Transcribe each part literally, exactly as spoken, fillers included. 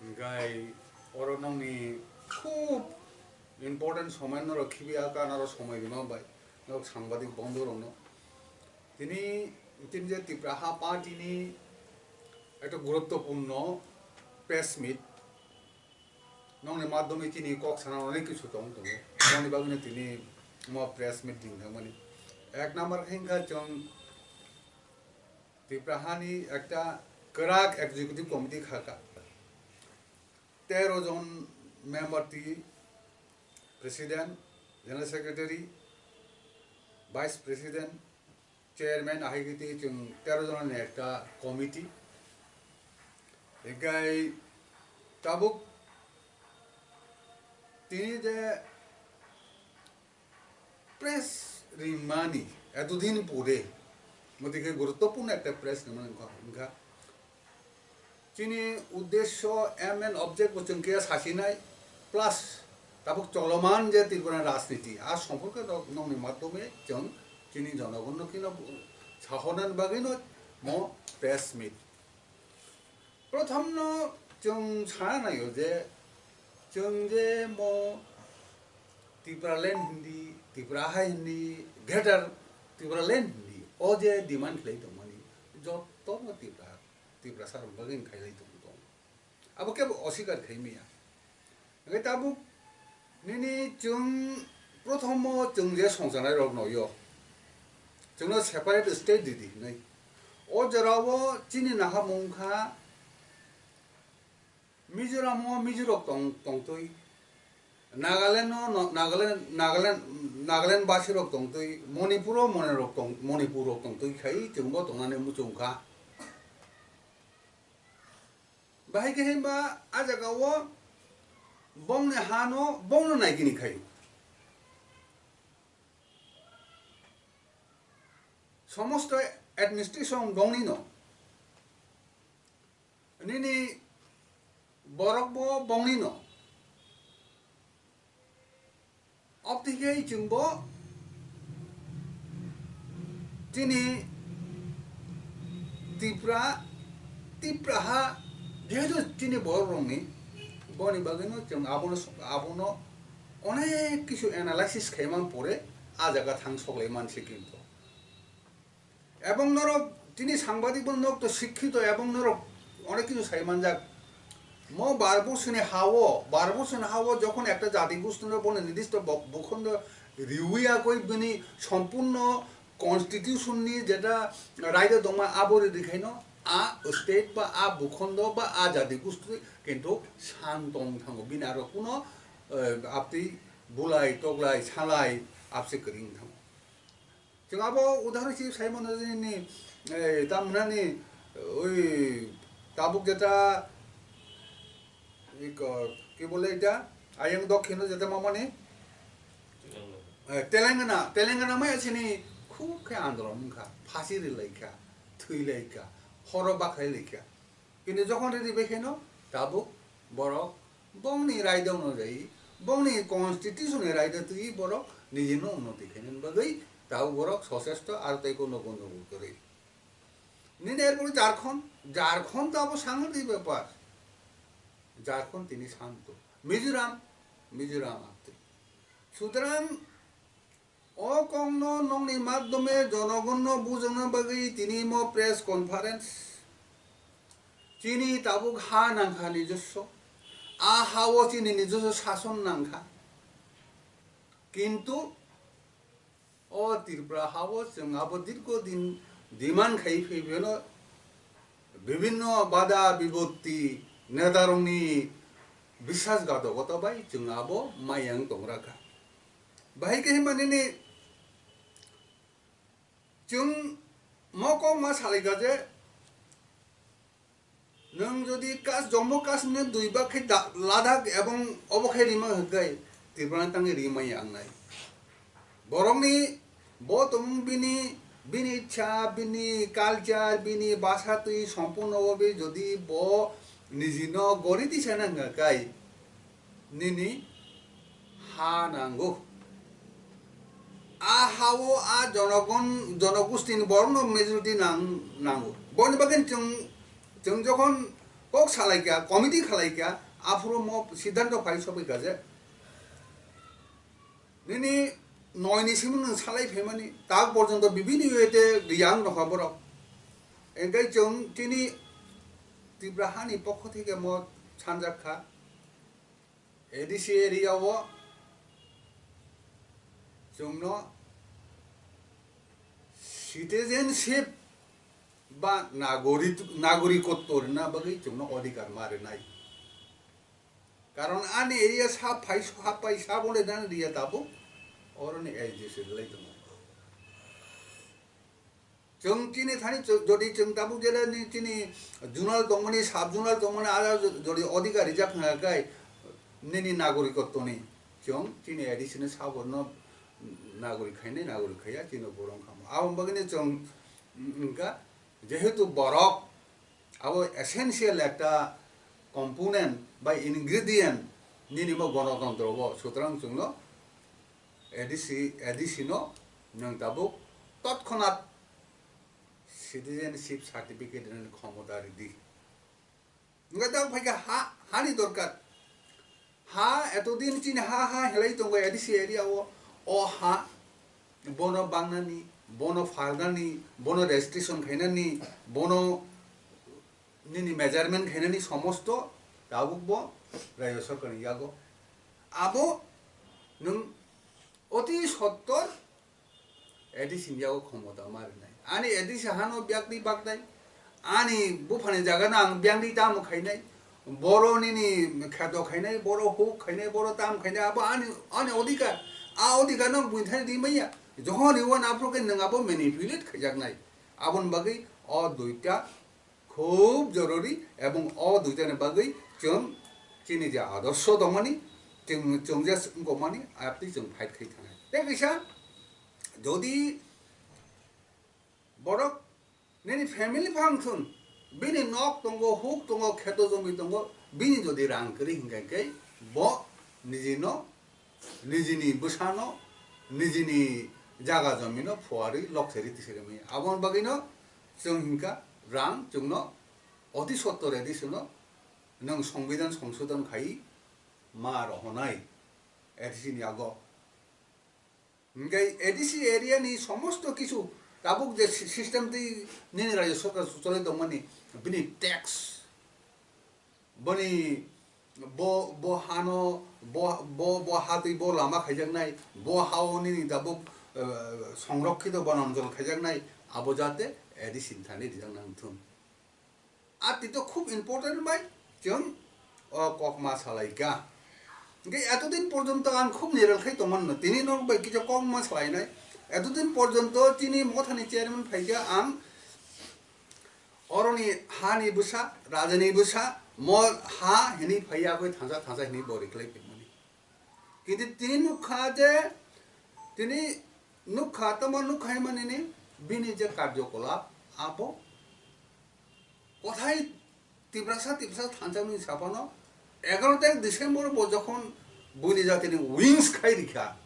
Gai oro nokni khub important somoi norok khibi aka norok somoi rima bai norok sangbadik bondhu rokno. Tini, tini je Tipra Ha Party ni ekta guruttopurno press meet nokni madhyome chini kok sana onek kisu tong tongo. Moni bagwino tini mo press meet ding thangmani. Ek number khe wngkha chwng Tipra hani ekta kwrak executive committee khaka. Tero jon member ti president, general secretary, vice president, chairman ahai kiti chwng tero jon ni ekta committee. Hikai tabuk tini je press rimani etodin pore, motike guruttopurno ekta press rimani wngkha, wngkha. Chini uddesyo, aim and object bo chwng khe sasinai, plus tabuk choloman je Tripura rajniti, a somporke rok nokni madhyome chwng chini jonogonno kheno sahornani bagwino mo press meet. Prothomno chwng sana naio je chwng je mo Tipraland hindi, Tipra hai hindi, Greater Tipraland hindi, o je demand khlai tongmani, jotono Tipra, Tiprasa rok bagwi khailai tong tong. Abo kebo osikar khai maya. Hingke tabuk nini chwng prothomo chwng je songcharnai rok noyo. Chwngno separate state didi hinwi. O jorao chini nahamung kha Mizoram o Mizo rok tong, tongtwi. Nagaland o no, Nagaland, Nagaland, Nagaland basi rok tongtwi. Manipur o Manipur rok tong, Manipur rok tongtwi khai chwngbo tongnani muchung kha. Bahai khe himba a jaga o bongni hano bongno naikini khai. Somosto administration bongni no. Nini borok bo bongni no. Obthikhei chwngbo chini Tipra, Tipra ha, jehetu chini borok rokni, boni bagwino chwng abono, abono onek kisu analysis khaimani pore a jaga thang soklai mansi kintu. Ebong norok tini sangbadik bo nok to sikhito ebong norok onek kisu sai manjak. Mo bar bosoni hao, bar bosoni hao jokhon ekta jati gostino bono nidisto bo-, bukhondo riwi agoi bini sompurno constitution ni jeta raida dongma abo ridi khaino a state ba a bukhondo ba a jati gosti kintu san tong thango bini aro kuno, eh, aptwi bulai toklai salai apse kwrwng thango. Chwng abo udahoron si sai mano je nini, eh, tam hinani, oi, tabuk jeta, iko, ki bole eta, ayang dokhino jeta mamani, eh, Telangana, Telangana maya sini khub khe andolon wngkha, phasi rilaikha, thwilaikha, horo bakhailaikha. Kintu jokhon riri bai kheno tabuk borok bongni raida onujai, bongni constitution ni raida twi borok nijino unnoti khainani bagwi tabuk borok sochesto aro tei kono kono kwrwi. Nini erpore Jharkhand, Jharkhand to abo sanghati bepar. Jharkhand tini santo. Mizoram, Mizoram aptwi. Sutrang O kokno nokni madhyome jonogonno bujokna bagwi tini mo press conference. Chini tabuk ha nangkha nijoswo. A hao chini nijoswo sason nangkha. Kintu o Tripura hao chwng abo dirgo din demand khai phaiphano bibhinno bada bibotti netarokni biswasghatokota bai chwng abo mayang tongrakha. Bahai khe himba nini chwng mo kok ma salaikha je, nwng jodi Kas-, Jammu Kashmir dui bak khe da-, Ladakh ebong obo khe rima hwnkhe Tripura ni tangwi rimaya wngnai. Borokni bo tongmung bini, bini ichha, bini culture, bini basa twi sompurno obo jodi bo nijino gori tisana hwnkha kai, nini ha nango. A hao a jonogon, jonogostini borokno majority nang-, nango. Boni bagwi chwng, chwng jokhon kok salaikha, committee khalaikha, aphuru mo siddhanto phai sokphaikha je nini noini simi nwng salai phaimani, tak porjonto bibini wete riyang nokha borok. Engkai chwng chini Tripura hani pokho theke mo sanjak kha, A D C area o chwngno citizenship ba nagori-, nagorikotto rwna bagwi chwngno odhikar ma rwnai. Karon ani area sa phai, sa phai, sa bole dan area tabuk oroni A D C rwlai tongo. Chwng chini thani chw-, jodi chwng tabuk jera ni chini zonal tongmani, sub zonal tongmani, ada jodi odhikar rijak wngkha khe nini nagorikotto ni chwng chini A D C ni saborno nagorik khainai, nagorik khaiya chini borok wngkha. Aboni bagwino chwng wngkha jehetu borok abo essential ekta component bai ingredient nini bo gonotontro bo, sutrang chwngno A D C, A D C no nwng tabuk totkhonat citizenship certificate rwna khomota ridi. Hwnkhe tabuk phaikha ha, hani dorkar. Ha, etodin chini ha, ha helai tongo A D C area o, o ha, bono bangnani, bono phalnani, bono registration khainani, bono nini measurement khainani somosto tabuk bo Rajya Sarkarni yago. Abo nwng oti sottor A D C ni yago khomota ma rwnai. Ani A D C hano byakdi baknai. Ani buphani jagano ang byakdi tamo khainai. Boro nini kheto khainai, boro huk khainai, boro tam khainai. Abo ani, ani odhikar. A odhikar no buini thani di maya. Johon iwan aphuru khe nwng abo manipulate khaijaknai. Aboni bagwi o duita khub jorori ebong o duitani bagwi chwng chini je adorsho tongmani, chwng, chwng je wngkokmani, apni chwng fight khai thangnai. Tei kisa, jodi borok nini family function, bini nok tongo, huk tongo, kheto jomi tongo, bini jodi rang kwrwi hinkha khe bo nijino nijini bwsano, nijini jaga jomino phuarwi lokse riti se rwmani. Aboni bagwino chwng hinkha rang chwngno oti sotto redi chwngno nwng songbidan songsodon khai ma rohonai A D C ni yago. Hinkhe A D C area ni somosto kisu tabuk je si-, system twi nini rajya sarkar choli tongmani bini tax boni bo, bo hano, bo, bo, bo ha twi bo lama khaijaknai, bo hao nini tabuk, eh, songrokkito bonanjol khaijaknai, abo jate A D C ni thani rijak nang thun. Ati to khub important bai chwng o kok ma salai kha. Hinkhe etodin porjonto ang khub niral khai tongmano, tini nok bai kisa kok ma salainai. Etodin porjonto chini mothani chairman phaikha ang Oroni hani bwsa, rajani bwsa, mo ha hini phaiya goi thansa thansa hini bo rikhlai phaimani. Kintu tini nukha je, tini nukha, tamo nukha himani ni, bini je karjokolap, abo kothai Tiprasa, Tiprasa thansa ni sapano, egaroh tarik December bo jokhon buini jatini wings khai rikha.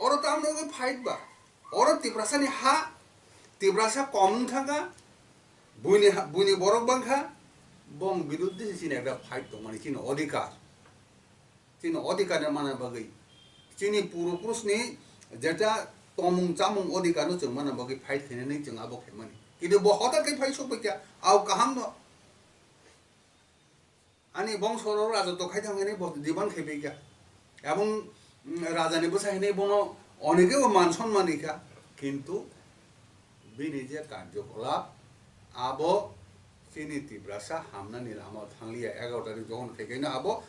Oro tamno wngwi fight ba? Oro Tiprasani ha, Tiprasa kom wng thangkha, buini ha, buini borok bangkha, bong biruddhe se chini ekta fight tongmani chini odhikar. Chini odhikar ni mana bagwi. Chini purupurusni jeta tomung chamung odhikar no chwng mana bagwi fight khainani chwng abo khaimani. Kintu bo hotar khe phai sokbaikha, au kaham no. Ani bongso rok raja to khai thang hwnwi bo demand khai pai kha. Ebong, mm, raja ni bwsa hwnwi bono oneke bo man sonman ri kha. Kintu bini je karjokolap abo chini Tiprasa hamnani lama o thang liya. Egaroh tarik jokhon khai khaino abo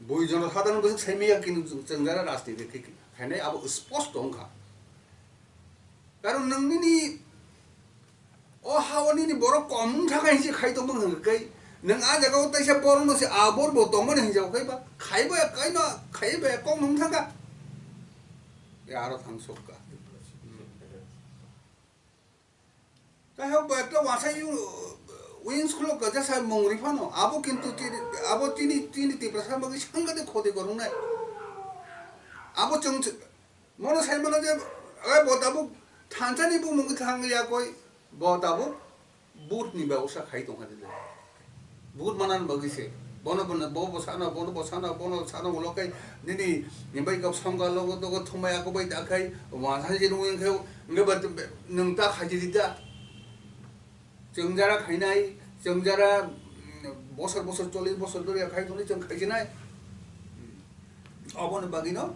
bui jono sadharon bwswk sai maya kintu chwng jara rajniti khai khainai abo sposto wng kha. Karon nwng nini o ha o nini borok kom wng thangkha hinwi khai tongma hwnka khe, nwng a jaga o taisa borok no se a bor bo tongmani hinwi jago khai ba, khai ba kaino, khai ba kok nwng thangkha. E aro thang sok kha. Jai hok, bo ekta wasai wings khulok kha, jesa mung ri phano, abo kintu chini, abo chini, chini Tiprasa bagwi sangkate khoti kwrwngnai. Abo chwng, Mono sai mano je, eh, bo tabuk thansa ni bumung thang ya koi, bo tabuk Vote ni bebosta khai tongkha de. Vote manani bagwi se. Bono, bono, bo, bo sana, bono, bo sana, bono sana ulo kai nini, ni bai kap samga logo dogo thumai ako bai da khai, wa sa je nung khai, nge ba nwng ta khai di da. Chwng jara khainai, chwng jara, mm, bosor bosor, chollish bosor dori khai tongni chwng khai jinai. Oboni bagwi no,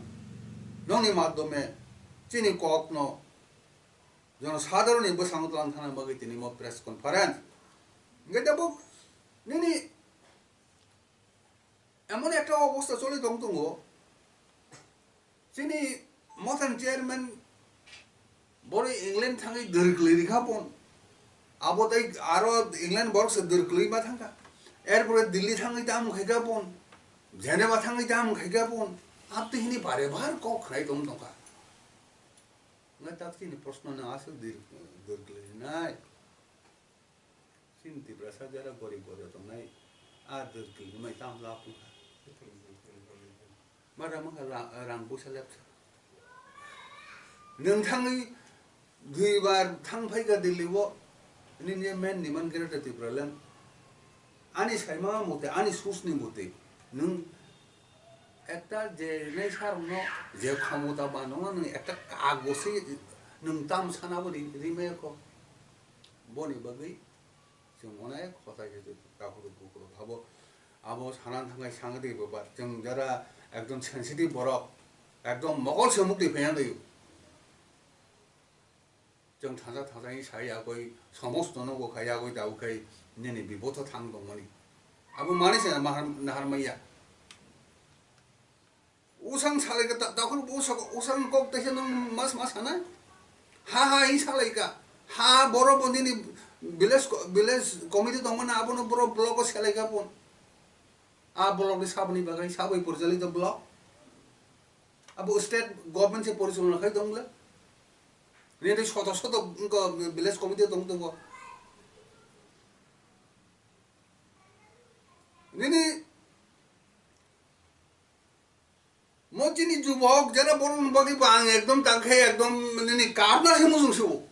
nongni madhyome, chini kok no, jono sadharonni bwskango tlang thana bagwi tini mo press conference. Hingke tabuk nini emon ekta obosta choli tong tongo, chini Mothan chairman boro England thangwi dwrwklwi rikha pon, abo tei aro England borok se dwrwklwi ma thangkha, erpore Delhi thangwi tamo khaikha pon, Geneva thangwi tamo khaikha pon, abtwi hini bare bar kok khnai tong tongkha. Ngai tak chini proshno no aswk dwrwklwi rinai. Chini Tiprasa jara gorib gorib tongnai, a dwrwklwi mai tamo la phungkha. Mara mangkha ra-, rang busa lepsa. Nwng thangwi dui bar thang phaikha Delhi o, nini je main ni man Greater Tipraland. Ani saima mate, ani sus ni mate, nwng ekta je nai sarokno je khomota ba nongno nwng ekta kagoswi nwng tam sana bo ri-, rimaya kho. Boni bagwi chwng onek hotai khe takhuk bukhuk rok habo. Abo sana thangwi sangdi bo ba chwng jara ekdom sensitive borok, ekdom mokol se mukti phaiya dai. Chwng thangsa thangsa ni sai yagwi somosto no bo khai yagwi da khai nini biboto thang tongmani. Abo mani se mahar nahar maya. Usang salai ka ta, takhuk bo usang, usang kok taisa nang mas mas hanai. Ha ha hi salai ka. Ha boro bo nini village ko-, village committee tongmani abono boro block o salai ka pon. A block ni saboni bagai sabai porjali to block. Abo state government se porichalo khai tong le. Nini soto soto ko village committee tong tongo. Nini Mo chini jubok jara borok ni bagwi bo ang ekdom tak khe ekdom nini karna se mujung se bo.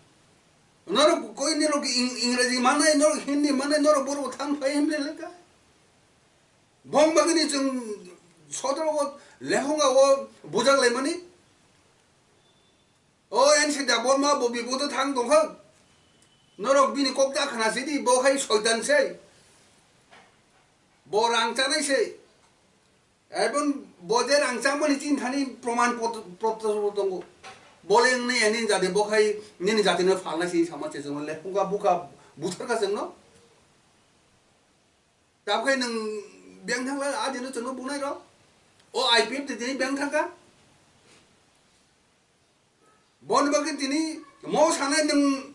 Norok koi nirok ing-, Ingreji manai, norok Hindi manai, norok borok thang phai himle leka. Bong bagwi ni chwng sodro o lekhonga o bujak lai mani. O N C da bo ma bo bipodo thang tong kha. Norok bini kok ta khna sidi, bo khai soitan sei. Bo rang chanai sei. Ebon bo je rang changmani chinthani proman pot-, potro tongo. Bole wngni ani jati bo khai nini jatino phalna si sama se jongole. Buka buka buthar ka jongno. Tabkhai nwng beng thangla a dino chwngno bunai rok. O I P F T tini beng thangkha. Boni bagwi tini mo sanai nwng,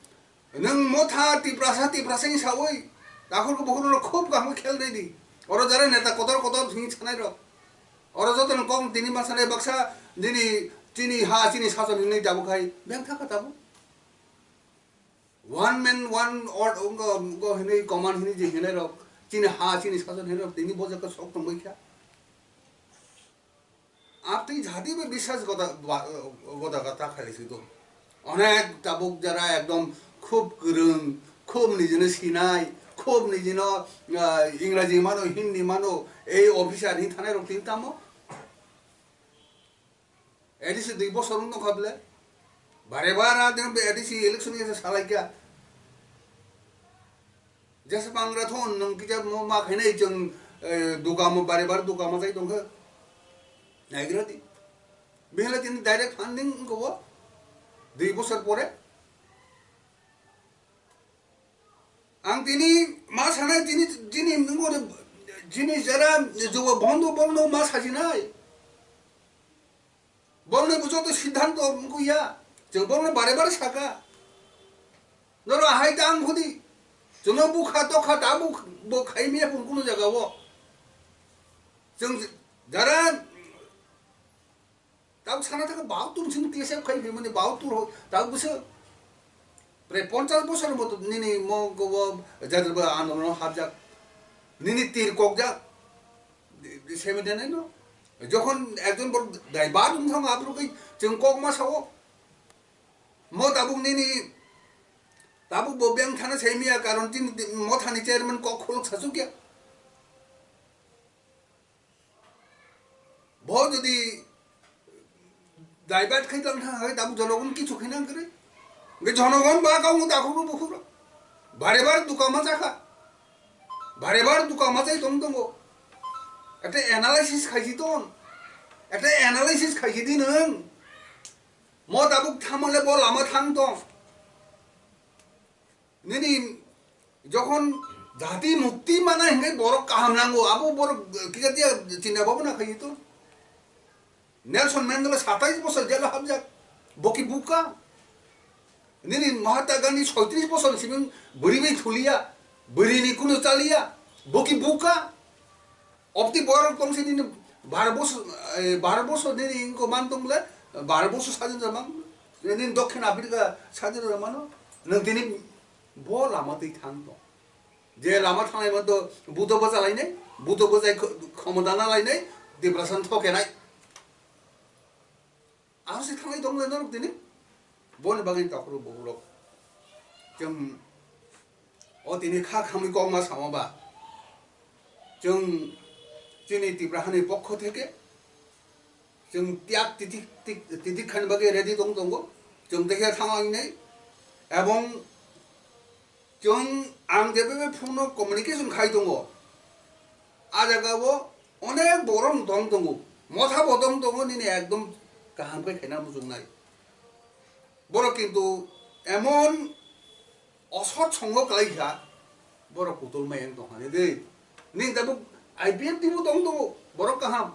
nwng motha Tiprasa, Tiprasa ni sawi takhurku bukhurku khub kaham khel nai di. Oro jara neta kotor kotor thwngwi sanai rok. Oro joto ni kok tini ma sanai baksa nini chini ha chini sason hinwi tabuk hai beng thaka tabuk. One man one or-, go, go hinwi command hinwi je hinai rok chini ha chini sason hinai rok tini bojak sok tongbai kha. Abtwi jati bai biswas goda, ba, goda gata khailai si do. Onek tabuk jara ekdom khub kwrwng, khub nijino sinai, khub nijino, ah, Ingraji mano, Hindi mano, ei officer ni thanai rok tin tamo. A D C dui bosor wng tongkha bwle. Bare bare a din A D C election ni salai kha. Jesa pangra thon nwng kisa mo ma khainai chwng, eh, dukamo bare bare dukamo jai tongkha. Naigra di. Bihla tini direct funding wngkha bo. Dui bosor pore. Ang tini ma sanai tini, tini nungkho de, tini jara jogo bondo bondo ma sajinai. Borokni bo joto siddhanto wngkha ya. Chwng borokno bare bare saka. Noro ahai ta ang khudi. Chwngno bukha tokha ta buk bo khai miya kun kuno jaga o. Chwng jara tabuk sana thaka bau tum sing T S F khai phi mani bau tur ho tabuk bwswk. Prai ponchas bosor moto nini mo go jadrba andolon hapjak. Nini tir kokjak. Semi denai no. Jokhon ekjon borok daibar wng thango, aphuru khe chwng kok ma sao. Mo tabuk nini Tabuk bo beng thana sai miya, karon chini di-, mothani chairman kok khuluk sachuk ya. Bo jodi divert khai tang thang hai, tabuk jonogon kichu khai nang kre. Ge jonogon ba kau dakhuru bukhuru. Bare bare duka ma chakha. Bare bare duka ma chai tong tongo. Ekta analysis khai si ton. Ekta analysis khai si di nung. Mo tabuk thamale bo lama thang tong. Nini jokhon jati mukti mana hingai borok kaham nango, abo borok kisa dia chinta bhabna khai to. Nelson Mandela satais bosor jela habjak, boki buka. Nini Mahatma Gandhi soitris bosor siming buri bai thulia, buri ni kunu chalia, boki buka. Obti borok tong si nini bar bosor, eh, bar bosor nini ingko man tong le, bar bosor sajin jamang, nini Dokhin Africa sajin jamano, nang tini bo lama twi thang tong. Je lama thanglai man to buto bwcha lainai, buto bwchai kho-, khomota na lainai, depression thoke nai. Aro se thanglai tong le norok tini. Boni bagwi takhuru bokhorok. Chwng o tini kha khamwi kokma sama ba. Chwng chini Tipra hani pokho theke chwng tiak titik, tik, titik khaina bagwi ready tong tongo. Chwng dekhe thang ang nai. Ebong chwng ang jebe phone no communication khai tongo. A jaga o onek borok tong tongo. Motha bo tong tongo nini ekdom kaham khe khaina muchungnai. Borok kintu emon osot songo kwlai kha, borok kutul mai wng tong hani de. Nini tabuk I P F T bo tong tongo, borok kaham.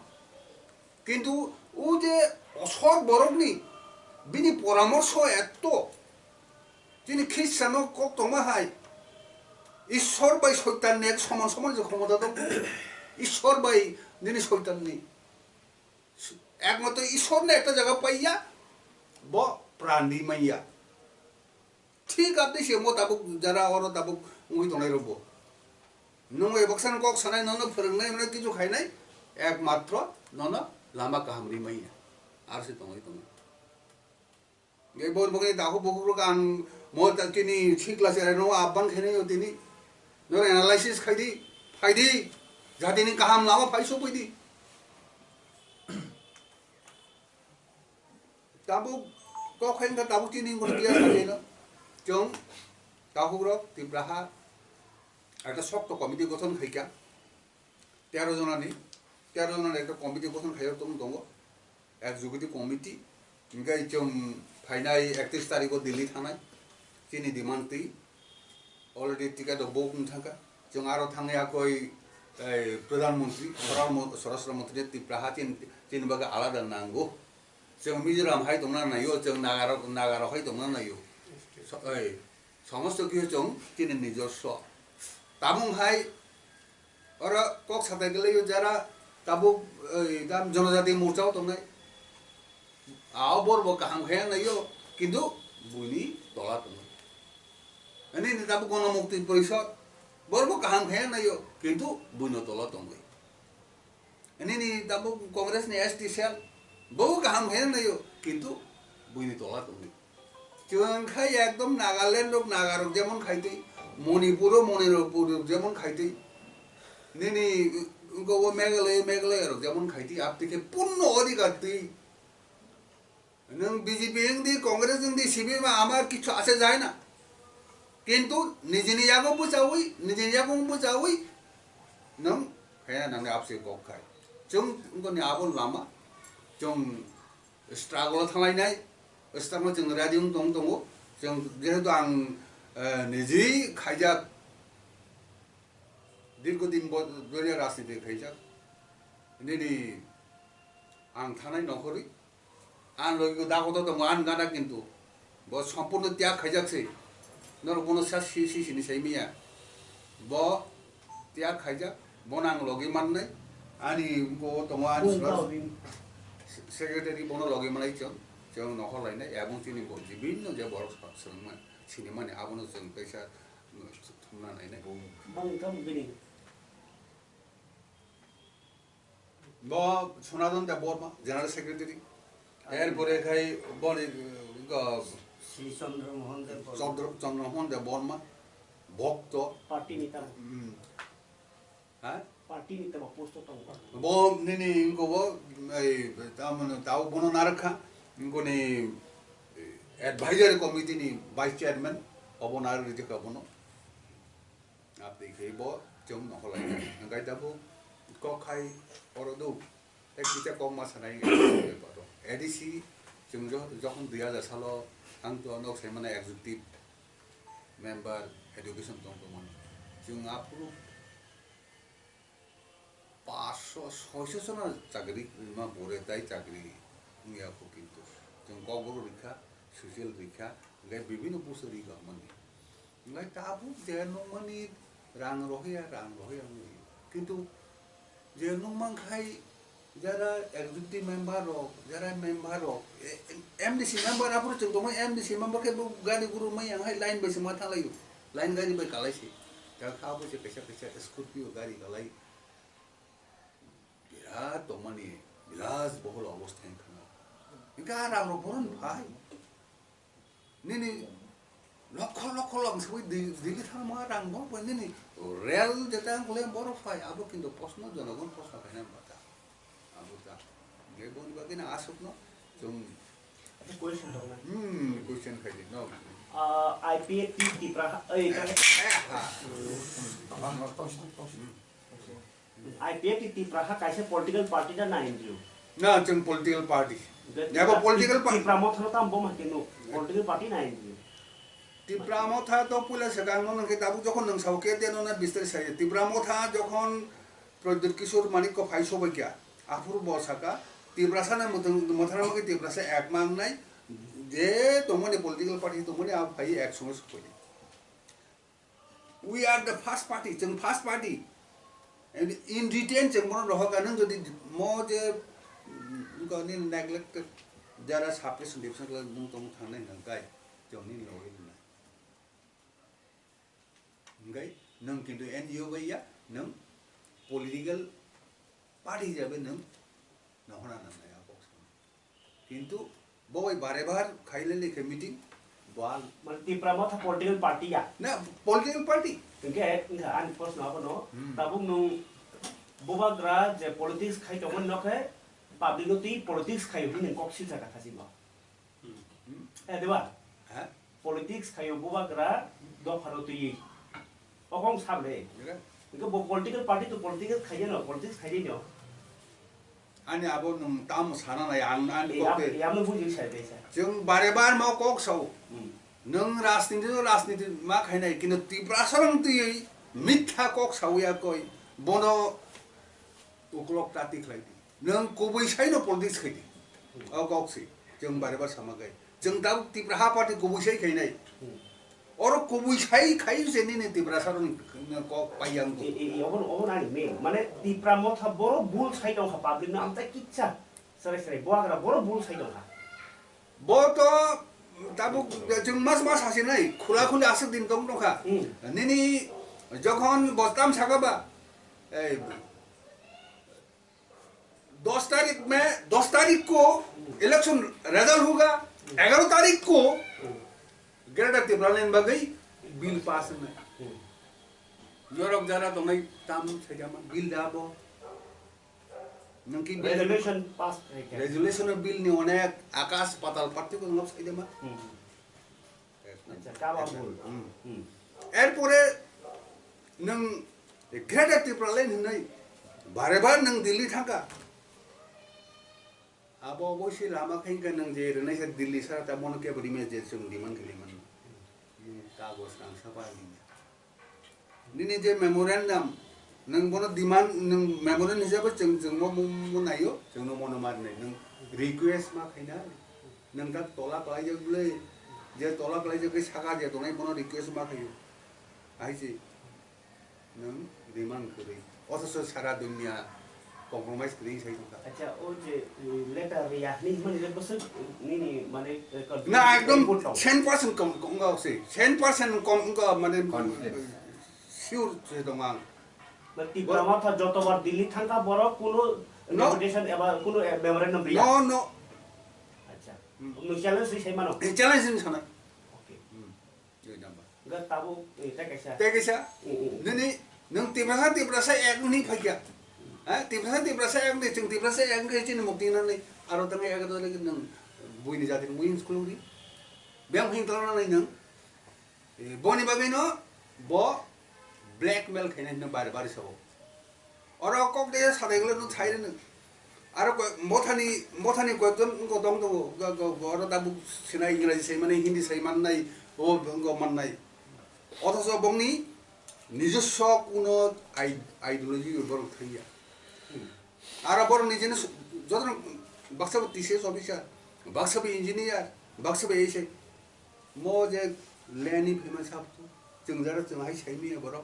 Kintu o je osot borokni bini poramorsho etto, chini Khristiano kok tongma hai, Ishwar bai Soitanni ek soman soman je khomota tong. Ishwar bai nini Soitanni. Ekmatro Ishwarno ekta jaga paiya, bo pran di manya. Thik abdi se mo tabuk jara oro tabuk wngwi tongnai rokbo. Nwng bai baksa no kok sanai, nono phwrwngnai, nono kichu khainai, ekmatro nono lama kaham ri manya. Ar se tongwi tongo. Ge bor bokni dahu bukhuk rok ang mo ta tini sikla se no abban khainai o tini. Noro analysis khai di, phai di, jatini kaham lama phai sopoi di. Tabuk kok khaina tabuk chini wngkha tiya sajeno. Chwng tahukrok Tipraha ekta sokto committee gothon khaikha. Tero jonani, tero jonani ekta committee gothon khaio tong tongo. Executive committee. Hingke chwng phainai ektis tarikho Delhi thangnai. Chini demand twi. Already ticket rok book wng thangkha. Chwng aro thangwi akoi, eh, Pradhan Mantri, Swarar Mo-, Swarashtra Mantri Tipraha chin, chini bagwi alada nango. Chwng Mizoram hai tongna naio, chwng Nagarok, Nagarok hai tongna naio. So, eh, somosto kisu chwng chini nijoswo. Tabung hai oro kok satai kwlaio jara tabuk, eh, dam Jonojati Morcha o tongnai. Ao borbo kaham khe naio, kintu buini tola tongo. Ani ni tabuk Gono Mukti Porishod, borbo kaham khe naio, kintu buino tola tongwi. Ani ni tabuk Congress ni S T cell, bo kaham khe naio, kintu buini tola tongwi. Chwng khai ekdom Nagaland rok Naga rok jemon khaitwi, Manipur o Manipur rok jemon khaitwi, nini wngkha o Meghalaya, Meghalaya rok jemon khaitwi, aptwi khe punno odhikar twi. Nwng B J P wng di, Congress wng di, C P M, আমার কিচ্ছু আসে যায় না। কিন্তু নিজে নিজে আগে বুঝাউই, নিজে নিজে আগে বুঝাউই, nwng kaya nangni apse kok khai. Chwng wngkha ni abo lama, chwng struggle o thanglainai, struggle chwng ready wng tong tongo. Chwng jehetu ang, eh, niji khaijak, dirgho din bo-, doria rajniti khaijak. Nini ang thanai nokhorwi, ang logi dagoto tongo, ang gana kintu bo sompurno tyag khaijak se. Norok bono sa si, si, sini sai miya. Bo tyag khaijak, bono ang logi mannai. Ani bo tongo, ani Bung sura-, Tobing. Secretary bono logi manai chwng, chwng nokhor lainai, ebong chini bo jibinno je borok sa-, swrwngmani, sinimani abono chwng kaisa, mm, thumna nainai. Bung, bung tong bini. Bo Sonadon Debbarma, General Secretary. Erpore khai boni, uh, go, Sri Chandra Mohan Debbarma. Chandra, Chandra Mohan Debbarma, Bhokto. Party ni tamo? Hmm. Ha? Party ni tamo post o tongo? Bo nini wngko bo, ei, tamoni tao bono narwkha, wngkoni, eh, advisory committee ni vice chairman, obo narwk rijak kha bono. Aboni khe bo chwng nohor lai. Hwnkhe tabuk kok khai oro do. Tei kisa kok ma sanai wngkha tabuk. A D C chwng jo-, jokhon dui hajar salo ang to nok sai mano executive member education tong tongmani. Chwng aphuru paanch sho, soi sho jona chakri rima bore tai chakri wngya kho kintu. Chwng Kokborok rikha, social rikha, hwnkhe bibhinno post rikha mani. Hwnkhe tabuk je nukmani rang rohya, rang rohya wngwi. Kintu je nukman khai jara executive member rok, jara member rok, e, M D C member aphuru chwng tongmani M D C member khe bo gari guru mai yang hai line bai se ma thanglaio. Line gari bai kalai se. Ta kha bo se kaisa kaisa Scorpio gari kalai. Birat tongmani, bilas bohol obostha wngkha. Hwnkhe ah rang rok bohrokni phai. Nini lokho lokho lang swi di-, Delhi thangma rang bo bai nini rel jeta ang kule borok phai, abo kintu proshno, jonogon proshno khaina bata. Abo ta. Hwnkhe boni bagwi no aswkno chwng Question tongna. Hmm, question khai di, no. Ah, I P F T Tipra, ei, Eh, eh, ha. I P F T Tipra ha kaisa political party da nai N G O. Na, chwng political party. Abo political party. Tipra Motha no tam bo ma keno political party nai N G O. Tipra Motha to puila swkang no nangkhe tabuk jokhon nang sao ke teno na bistar sai. Tipra Motha jokhon Pradyut Kishore Manik ko phai sobai kya. Aphuru bo saka Tiprasa na Motha na magi Tiprasa ek mang nai je tongmani political party tongmani a phai ek songo sobai. We are the first party, chwng first party. And in return, chwng bono rohor ka, nwng jodi mo je, mm, wngkha nini neglected, jara suppression, depression khlai nwng tongmung thangnai hwnkha kai, chwng nini logi rwnai. Hwnkhe nwng kintu N G O bai ya, nwng political party hisabe nwng nohorna nangnai a kok sa. Kintu bo bai bare bar khailele khe meeting, bo al- Mane Tipra Motha political party ya? Na, political party. Hwnkhe, wngkha ani proshno abono, Hmm. tabuk nwng bubagra je politics khai tongmani no khe public no twi politics khai hwnwi nwng kok silsa kha thachimo. Hmm. Eh, diba? Ha? Politics khaio bubagra dophano twiwi. Okong sable. Mira. Hwnkhe bo political party to political khaiyano, politics khaiyano. Ani abo nwng tamo sana nai, ang ani Ei, kok abo, de. Ei, abo buji sai de sa. Chwng bare bar mo kok sao. Hmm. Nwng rajniti no rajniti ma khainai, kintu Tiprasa rang twiwi mitha kok sawi ya koi. Bono uklok tati khlai di. Nwng kubui sai no politics khai di. O kok si. Chwng bare bar sama kai. Chwng tabuk Tipra ha party kubui sai khainai. Hmm. Oro kubui sai khai se nini Tiprasa rang kok paiyang ko. E, e, e, obo, obo nani main. Mane Tipra Motha boro bul sai tong kha public no amtai kitsa. Sere sere bo agra boro bul sai tong kha. Bo to tabuk chwng mas mas hasi nai. Khula khuli aswk din tong tong kha. Hmm. Nini jokhon bostam saka ba. Ei, दस तारीख में, दस तारीख को election result होगा, ग्यारह तारीख को ग्रेटर टिप्रालैंड bagwi bill pass wngnai. Norok jara tongnai tam saijama bill da bo. Nwng ki bill Resolution pass khai kha. Resolution bill ni onek akas patal parthigo nwng saijama. Hmm. Acha, kaba bul. Hmm. Hmm. Erpore nwng Greater Tipraland hinwi bare bar nwng Delhi thangkha. Abo obosi lama khe hwnkhe nwng je rwnaisa Delhi sara ta bono kebo rimya je chwng demand khlai mano. Nwng kagoj rang sapa nini. Nini je memorandum, nwng bono demand, nwng memorandum hisabe chwng, chwng mo, mo, mo naio, chwng no mono ma rwnai. Nwng request ma khaina, nwng ta tola kalaijak bwlai, je tola kalaijak khe saka je tongnai bono request ma khaio. Hai se, nwng demand kwrwi. Othocho sara dunia compromise kwrwi sai tongkha. Acha, o je, eh, letter ya, ni himani le bwswk, nini, mane, eh, Na, ekdom report tong. Cent percent kom, kom, kom, se, cent percent kom, kom, mane, Conflict. Sure se tong ang. Ba Tipra Motha jotobar Delhi thangkha borok kuno No. Deputation eba kuno, eh, memorandum riya? No, no. Acha. Hmm. Nwng challenge ri sai mano? Eh, challenge ri sanai. Tabuk, eh, tei kaisa. Tei kaisa. Mm, mm. Nini, nwng Tiprasa, Tiprasa ek wngwi phaikha. Ha? Tiprasa, Tiprasa ek wngwi, chwng Tiprasa ek wngwi chini mukti nangnai. Aro tangwi ek dole nwng buini jati mui school ri. Biyang hing tolo nangnai nwng. Eh, boni bagwi no bo blackmail khainai no bare bare sabo. Oro kok de sadai gole no thai reno. Aro ko mothani, mothani koyekjon wngkha tong tongo. Ga, ga, ga, oro tabuk sinai Engraji sai mannai, Hindi sai mannai, o wngkha mannai. Othocho bongni nijoswo kuno i-, ideology borok thangya. Aro borok nijini s-, jotono baksa bo T C S officer, baksa bo engineer, baksa bo A S I. Mo je leni phema sabtu, chwng jara chwng hai sai miya borok.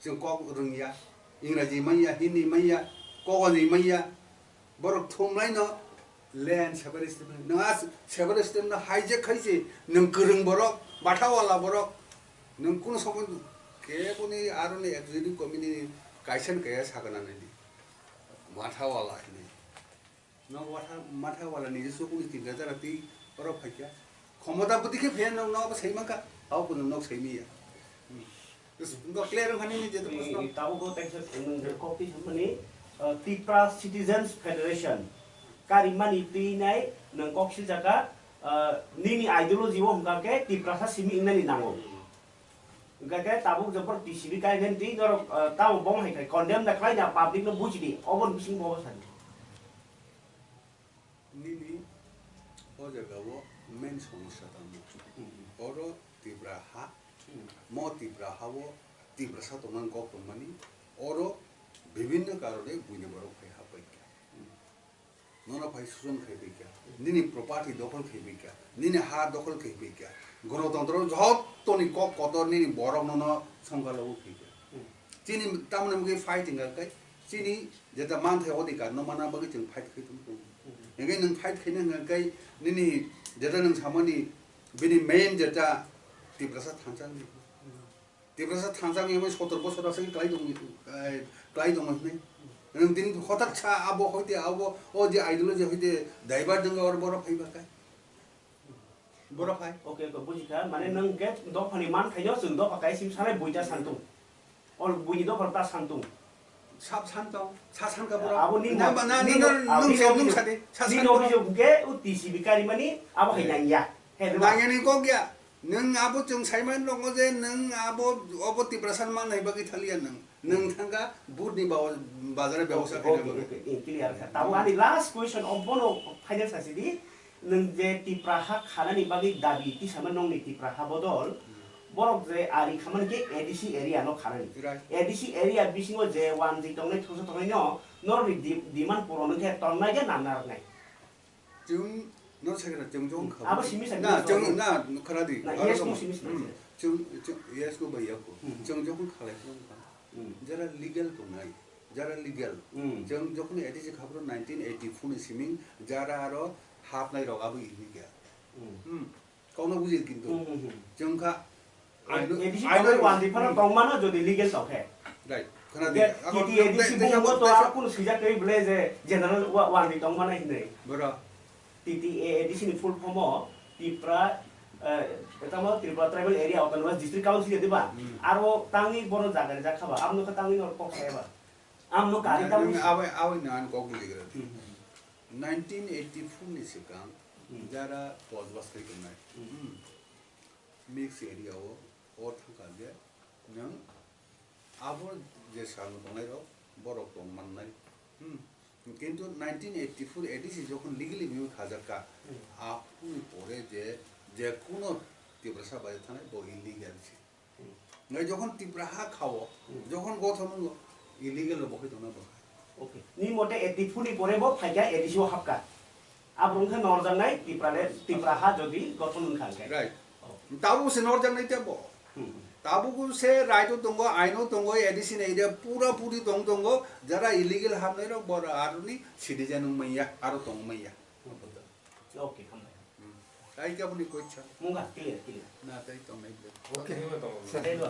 Chwng kok rwngya, Engraji manya, Hindi manya, kokoni manya, borok thumlaino land separate state no. Nwng a separate state no hijack khaise, nwng kwrwng borok, bathawala borok, nwng kuno somoy keboni aroni executive committee ni kaisa ni kaya sakana nini. Bathawala hini. Nwng watha, matha wala ni jesu kuni tin hajar ati oro phaikya. Khomota bwtwi khe phe nwng no sai mankha, tao kunu nok sai miya. Hmm. Nwng clear wngkha nini je to proshno. Tabuk bo teisa nwng je kok twi sampani, uh, Tipra Citizens Federation. Karimani twi nai nwng kok siljaka, uh, nini ideology o hwnkha khe Tiprasa simi wngnani nango. Hwnkha khe tabuk je borok T C B kainani twi norok, uh, tamo bom hai khai condemn da khlai da public no buji di. Oboni bising bo sadi. Nini o jaga o main somosya tamo. Hmm. Oro Tipra ha, hmm, mo Tipra ha o Tiprasa tongmani kok tongmani, oro bibhinno karone buini borok phai ha paikha. Hmm. Nono phai sujon khai paikha, nini property dokhol khai paikha, nini ha dokhol khai paikha. Gonotontro jotoni kok kotor nini borok nono songkha logo khaikha. Hmm. Chini tamni mungwi fight wngkha khe, chini jeta manthai odhikar no mana bagwi chwng fight khai tongwi tongo. Hmm. Hingkhe nwng fight khaina hwnkha khe nini jeta nwng samani bini main jeta Tiprasa thansa wngkha. Hmm. Tiprasa thansa wngya sotor bosor aswk klai tong, eh, klai tong hwnwi. Nwng tini hotak sa abo hoite abo o je ideology hoite divert wngkha oro borok phaiba khe. Borok phai. Okay, okay, bujikha. Mane nwng khe dophani man khaino chwng dopha kai sim sanai buita santung. Ol buini dopha ta santung. Sab santung, sa sankha borok. Abo ni na, na, nini, nini, nini, nini, nini, nini, sadi, sa nini sankha. Obijog hwnkhe o T C B karimani abo hai nangya. He, diba? Nangyani kok ya. Nwng abo chwng saimani tongo je nwng abo obo Tiprasa manai bagwi thaliya nwng. Nwng thangkha vote ni ba-, bazar bebosta khaina bagwi. Okay, okay, okay. Eh, clear kha. Tamo ani last question obono final sasi di. Nwng je Tipra ha khanani bagwi dabi tisama nongni Tipra ha bodol. Hmm. Borok je ari khamani khe A D C area no khanani. Right. A D C area bisingo je wanjwi tongnai thungsa tongnai no norokni di-, demand puron wngkhe tongnai khe nang narwknai. Chwng no sakha chwng jong kha. Abo simi sakha na, no chwng sakha. Na khara di. Na, aro yes, no kamo. Simi sakha. Hmm. Chwng, chwng, yes, no bai yako. Hmm. Chwng jong khalai phano kha. Hmm. Jara legal tongnai, jara legal. Hmm. Chwng jokhon A D C khabro nineteen eighty-four ni siming jara aro hapnai rok abo illegal. Hmm. Hmm. Kokno bujil kintu. Hmm, hmm, hmm. Chwng kha A D C tongwi wandi phano tongmano jodi legal tongkhe. Right. Khna di. T T A D C bumung bo to aro kunu swijak twi bole je general wa-, wandi tongmano hinwi. Boro. T T A A D C ni full form o Tipra, eh, tamo Tripura Tribal Area Autonomous District Council ya diba? Hmm. Aro tangwi bono jaga rijak khaba, amno kha tangwi nor kok saya ba. Amno kari tangwi. Abai, abai nan kok bujil gra. Hmm. Nineteen eighty-four ni swkang, hmm, jara bosbas khai tongnai. Hmm. Hmm. Mix area o, o thangkha je, nwng abo je sal tongnai rok, borok tong mannai. Hmm. Kintu nineteen eighty-four A D C jokhon legally bini khajakka, hmm, apuni pore je, je kuno Tiprasa bai thanai bo illegal se. Nai jokhon Tipra ha khao, hmm, jokhon gothon wngo, illegal no bokhoi tongna bwkha. Okay. Ni mote eighty-four ni pore bo phaikha A D C o hapkha. Abrung khe norjaknai Tipra le, Tipra ha jodi gothon wngkha khe. Right. Oh. Tabuk se norjaknai tebo. Hmm. Tabuk se right o tongo, aino tongo, A D C ni area pura puri tong tongo, jara illegal hamnai rok bor aroni citizen wngmaya, aro tongmaya. Okay, hambai. Hmm. Tai khe aboni question. Mungha, clear, clear. Na, tai tongnai bwle. Okay. Tei ba.